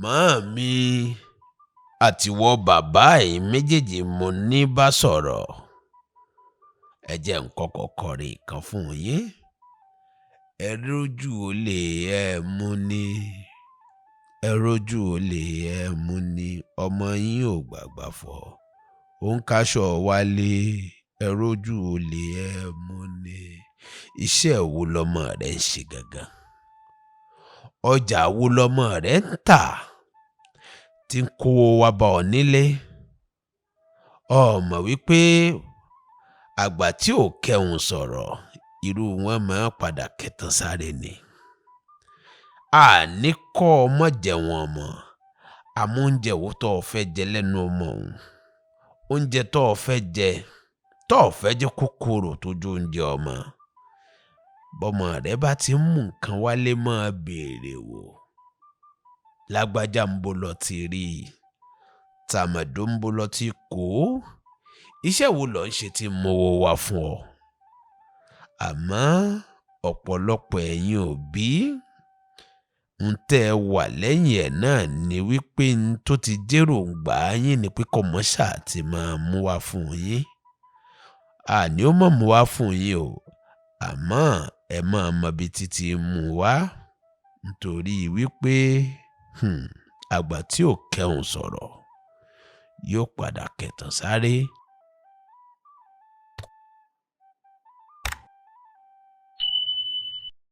Màámi àtiwọ bàbá, ẹ̀yin méjèèjì mo ní bá sọ̀rọ̀. Ẹ jẹ́ n kọ́kọ́ kọrin kan fún yín. Ẹ rójú olè ẹ mú ni, ẹ rójú olè ẹ mú ni, ọmọ yín ò gbàgbà fọ̀, ó ń káṣọ wálé, ẹ rójú olè ẹ mú ni. Iṣẹ́ wo lọmọ rẹ ń ṣe gangan? Ọjà wo lọmọ rẹ ń tà tí ń kówó wá bá ọ nílé? Ọ mọ̀ wípé àgbà tí ò kẹhùn sọ̀rọ̀, irú wọn máa padà kẹtàn sáré ni. Àní kọ́ ọmọ jẹun ọmọ, àmọ́ oúnjẹ wo tó o fẹ́ jẹ lẹ́nu ọmọ òun? Oúnjẹ tó o fẹ́ jẹ, tó o fẹ́ jẹ́ kòkòrò tó jó oúnjẹ ọmọ. Bọ́mọ rẹ bá ti ń mú nǹkan wálé, máa béèrè wò. Lágbájá ń bo lọ ti rí i, tàmẹ̀dò ń bo lọ ti kó. Iṣẹ́ wo lọ ń ṣe tí mowó wá fún ọ? Àmọ́ ọ̀pọ̀lọpọ̀ ẹ̀yin òbí ń tẹ́ ẹ wà lẹ́yìn ẹ̀ náà ni wípé n tó ti jéròǹgbà yín ni pé kọ́mọ ṣáà ti máa mú wá fún yín. Àní ó mọ̀ mú wá fún yín o, àmọ́ ẹ máa mọ ibi títí mú wá, nítorí wípé àgbà tí ò kẹhùn sọ̀rọ̀ yóò padà kẹtàn sáré.